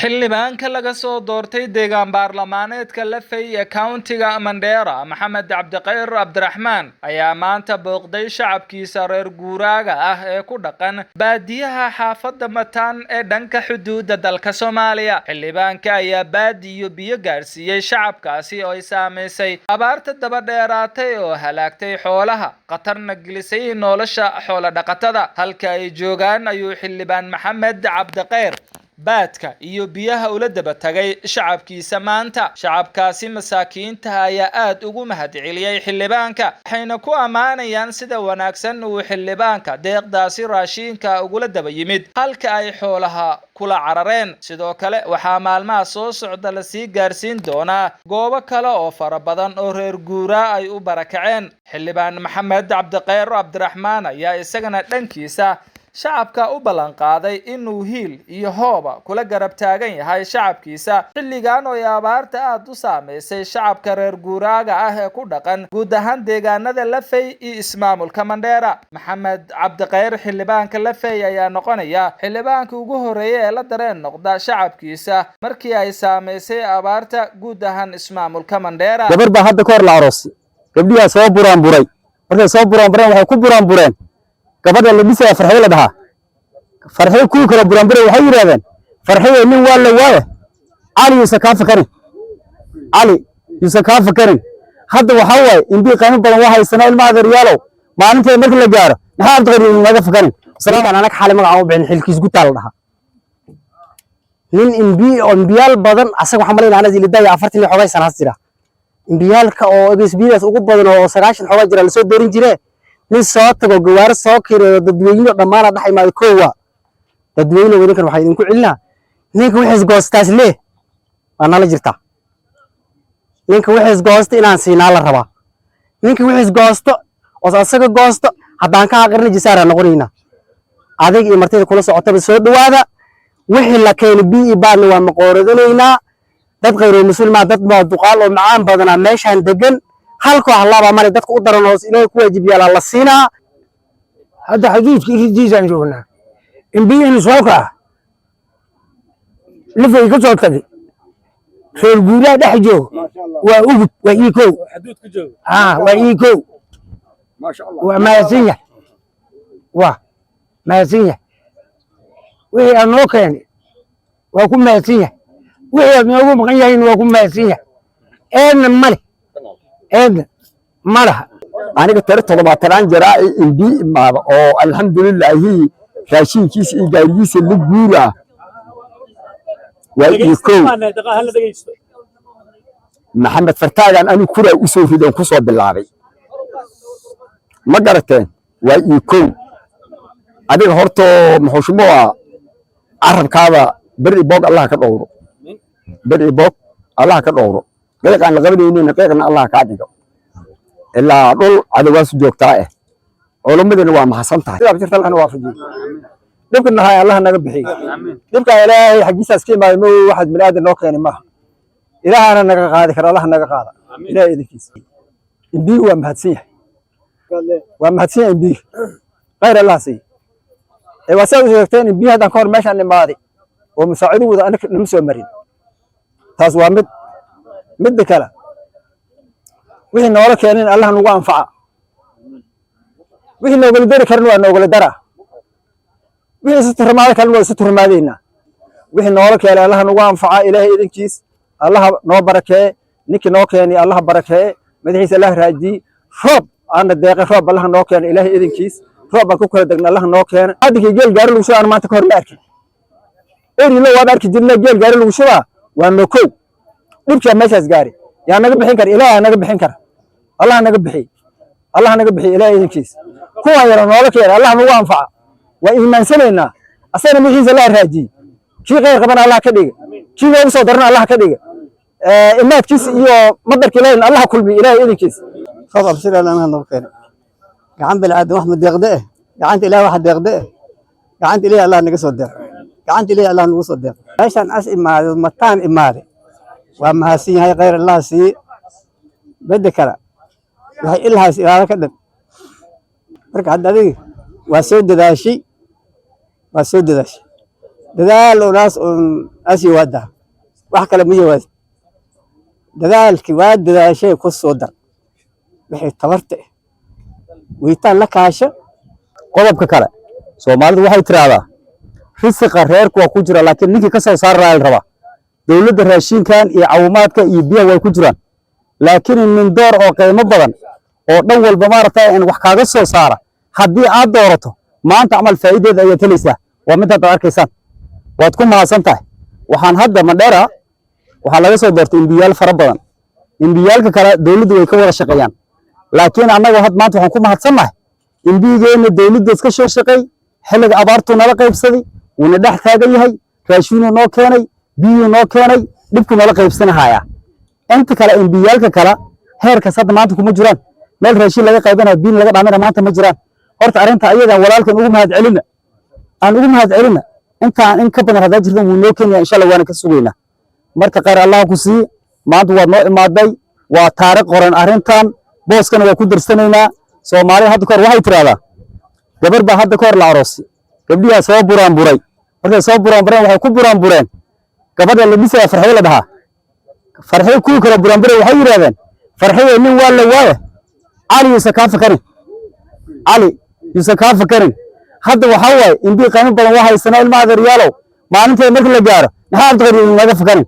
Xildhibaanka laga soo doortay deegaan baarlamaaneedka Lafey ee countiga Mandera, Maxamed Cabdikhayr Cabdiraxmaan, ayaa maanta booqday shacabkiisa reer guuraaga ah ee ku dhaqan baadiyaha xaafadda Mataan ee dhanka xuduudda dalka Soomaaliya. Xildhibaanka ayaa baadi iyo biyo gaadhsiiyey shacabkaasi oo ay saamaysay abaarta daba dheeraatay oo halaagtay xoolaha, khatarna gelisay nolosha xoolo dhaqatada. Halka ay joogaan ayuu Xildhibaan Maxamed Cabdikhayr baadka iyo biyaha ula daba tagay shacabkiisa maanta. Shacabkaasi masaakiinta ayaa aad ugu mahadceliyey xildhibaanka, waxayna ku ammaanayaan sida wanaagsan uu xildhibaanka deeqdaasi raashiinka ugula daba yimid halka ay xoolaha kula carareen. Sidoo kale, waxaa maalmaha soo socda lasii gaarsiin doonaa goobo kale oo fara badan oo reer guuraa ay u barakaceen. Xildhibaan Maxamed Cabdikhayr Cabdiraxmaan ayaa isagana dhankiisa shacabka u ballan qaaday inuu hiil iyo hooba kula garab taagan yahay shacabkiisa xilligan oo ay abaarta aada u saameysay shacabka reer guuraaga ah ee ku dhaqan guud ahaan deegaanada Lafey iyo ismaamulka Mandheera. Maxamed Cabdikhayr, xildhibaanka Lafey, ayaa noqonaya xildhibaanka ugu horeeya ee la dareen noqda shacabkiisa markii ay saameysay abaarta guud ahaan ismaamulka Mandheera. Gabar baa hadda ka hor la aroosay. Gabdhihaa soo buraanburay. Markay soo buraanbureen, waxay ku buraanbureen gabadha la dhisaya, Farxiyo la dhahaa. Farxiyo kuwii kale buraanburay waxay yidhahdeen, "Farxiyo nin waa la waaye, Cali yuusan kaa fakarin, Cali yuusan kaa fakarin." Hadda waxaa waaye imbii qiimo badan waa haysanaa. Ilma adeeryaalow, maalinteeda marka la gaaro, Maxaa Cabdiqayr naga fakarin? Ninkan anaga xalay magacaan u bixin, Xilkiis Gutaa la dhahaa. Nin imbi oo imbiyaal badan asaga waxaan malaynaa anas ilidaya 40 iyo xogay sanaas jira. Imbiyaalka oo egesbiyadaas ugu badan oo 90 xogay jira lasoo doorin jire. Nin soo tago, gawaari soo kireeyo, dadweyne dhammaana dhex imaado kowa dadweyne. Wadinkan waxaa idinku celinaa, ninka wixiis goostaas lee waa nala jirtaa. Ninka wixiis goosto inaan siinaa la rabaa. Ninka wixiis goosto oos asaga goosto, haddaan ka aqrina jisaara noqonaynaa. Adig iyo martida kula socotaba soo dhawaada. Wixii la keenay bi iyo baadna waa maqooradanaynaa. Dad khayro musulmaa, dad baa duqaal oo macaan badanaa meeshaan degan. Halkoo halaabaa male, dadka u daran hoos Ilaahay ku waajib yeelaa la siinaa. Hadda xuduudka iridiisaan joognaa. Imbiyihiin soo kaca, Lafay ka soo tagay, reer guuraa dhex joog, waa ugub, waa iikow, waa iikow. Waa mahadsan yahay, waa mahadsan yahay. Wixii aad noo keenay waa ku mahadsan yahay, wixii aad noogu maqan yahayna waa ku mahadsan yahay. Eedna male, eedna ma laha. Aniga tiro 70-aan jiraa ee imbii imaada oo alxamdulilaahi raashinkiisa iyo gaarigiisa la guuraa waa ii kow. Maxamed Fartaagan anigu kuraa u soo rideen, ku soo bilaabay, ma garateen? Waa ii kow. Adiga hortoo muxuushumo ah, carabkaada beri boog Allah ka dhowro, beri boog Allah ka dhowro. Qiiqaan la qabanaynin, qiiqna Allah kaa dhigo, ilaa dhul cadowaasu joogtaa culimmadina waa mahadsan tahay. Sidaa jirta, Allahna waafajiyo. Dhibka nahay Allah naga bixiyo. Dhibka Ilaahay xaggiisaas ka imaaday, ma waxaad bini aadan noo keenay maaha. Ilaahana naga qaadi kara, Allah naga qaada, Ilaahay idinkiisa. Imbiigu waa mahadsan yahay, waa mahadsan yahay imbiiga, khayr Allah siiyo. Ee waa sidaad u sheegteen, imbiyi haddaan ka hor meeshaan imaaday oo musaacido wada aniga nama soo marin. Taas waa mid. Midda kale, wixii noola keenin Allah nagu anfaca. Wixii noogala dari karin waa noogala daraa, wixii isu turmaada kalena waa isu turmaadeynaa. Wixii noola keenay Allah nagu anfaca, Ilaahay idinkiis. Allaha noo barakeeye. Ninkii noo keenay Allaha barakeeye, madaxiisa Allah raajiyey. Roob aana deeqay, roob Allaha noo keenay, Ilaahay idinkiis. Roob baan ku kala degna, Allaha noo keena. Adinkii geel gaari lagu shubaa maanta ka hor ma arkin. Erilo waan arki jirnay, geel gaari lagu shubaa waa nokow. Dhibkaa meeshaas gaari yaa naga bixin kara? Ilaaha naga bixin kara. Allah naga bixiy, Allah naga bixiy, Ilaahay idinkiis. Kuwan yara noola keena Allah nagu anfaca. Waa iimaansanaynaa. Asagana madaxiisa Allah raajiyey. Kii khayr qabana Allah ka dhiga, kii noogu soo darana Allah ka dhiga. Imaadkiisa iyo madarka Ilaahayna Allah kulmiy, Ilaahay idinkiis. Roob abshir Allah noo keenay. Gacan bani aadam wax ma deeqde gacanta Ilaah wax deeqde. Gacanta Ilaah Allah naga soo deeq, gacanta Ilaah Allah nagu soo deeq. Meeshaan as imaado, Mataan imaade, waa mahadsan yahay, khayr Allah siiye. Bedda kale waxay ilhaas ilaalo ka dhan. Marka hadda adiga waa soo dadaashay, waa soo dadaashay. Dadaal unaas un as yiwaada, wax kale ma yiwaad. Dadaalkii waa dadaashay, ku soo dar wixii tabarta ah, wiitaan la kaasha. Qodobka kale, Soomaalidu waxay tiraahdaa risiqa reerku waa ku jira, laakiin ninkii ka soo saari lahaa la rabaa. Dowladda raashinkan iyo cawumaadka iyo biyaha way ku jiraan, laakiin nin door oo qiimo badan oo dhan walba maaragtay in wax kaaga soo saara haddii aad doorato, maanta camal faa'iideeda ayaad helaysaa. Waa mid hadda arkaysaan. Waad ku mahadsan tahay. Waxaan hadda Mandheera waxaa laga soo doortay MP-yaal fara badan. MP-yaalka kale dowladdu way ka wada shaqeeyaan, laakiin annaga had maanta waxaan ku mahadsannahay MP-geenna dowladda iska soo shaqeey. Xilliga abaartuu nala qaybsaday, wuuna dhex taagan yahay, raashinuu noo keenay, biyuu noo keenay, dhibkuu nala qaybsanahayaa. Inta kale, MP-yaalka kale heerkaas hadda maanta kuma jiraan. Meel raashin laga qaybanayo, biin laga dhaaminaya maanta ma jiraan. Horta arrinta ayadan walaalkan ugu mahad celina, aan ugu mahad celina. Intaan in ka badan haddaa jirtan, wuu noo keenaya insha Allah, waana ka sugaynaa. Marka khayr Allah ku sii. Maanta waad noo imaaday, waa taariikh qoran arrintan, booskana waa ku darsanaynaa. Soomaalida hadda kahor waxay tiraahdaa, gabar baa hadda kahor la aroosay, gabdhihaa soo buraanburay. Markay soo buraanbureen, waxay ku buraanbureen gabadha la dhisaya, Farxiyo la dhahaa. Farxiyo kuwii kale buraanburay waxay yidhahdeen, "Farxiyo nin waa la waaye, Cali yuusan kaa fakarin, Cali yuusan kaa fakarin." Hadda waxaa waaye MP qiimo badan waa haysanaa. Ilma adeeryaalow, maalinteeda marka la gaaro, maxaa Cabdiqadir naga fakarin?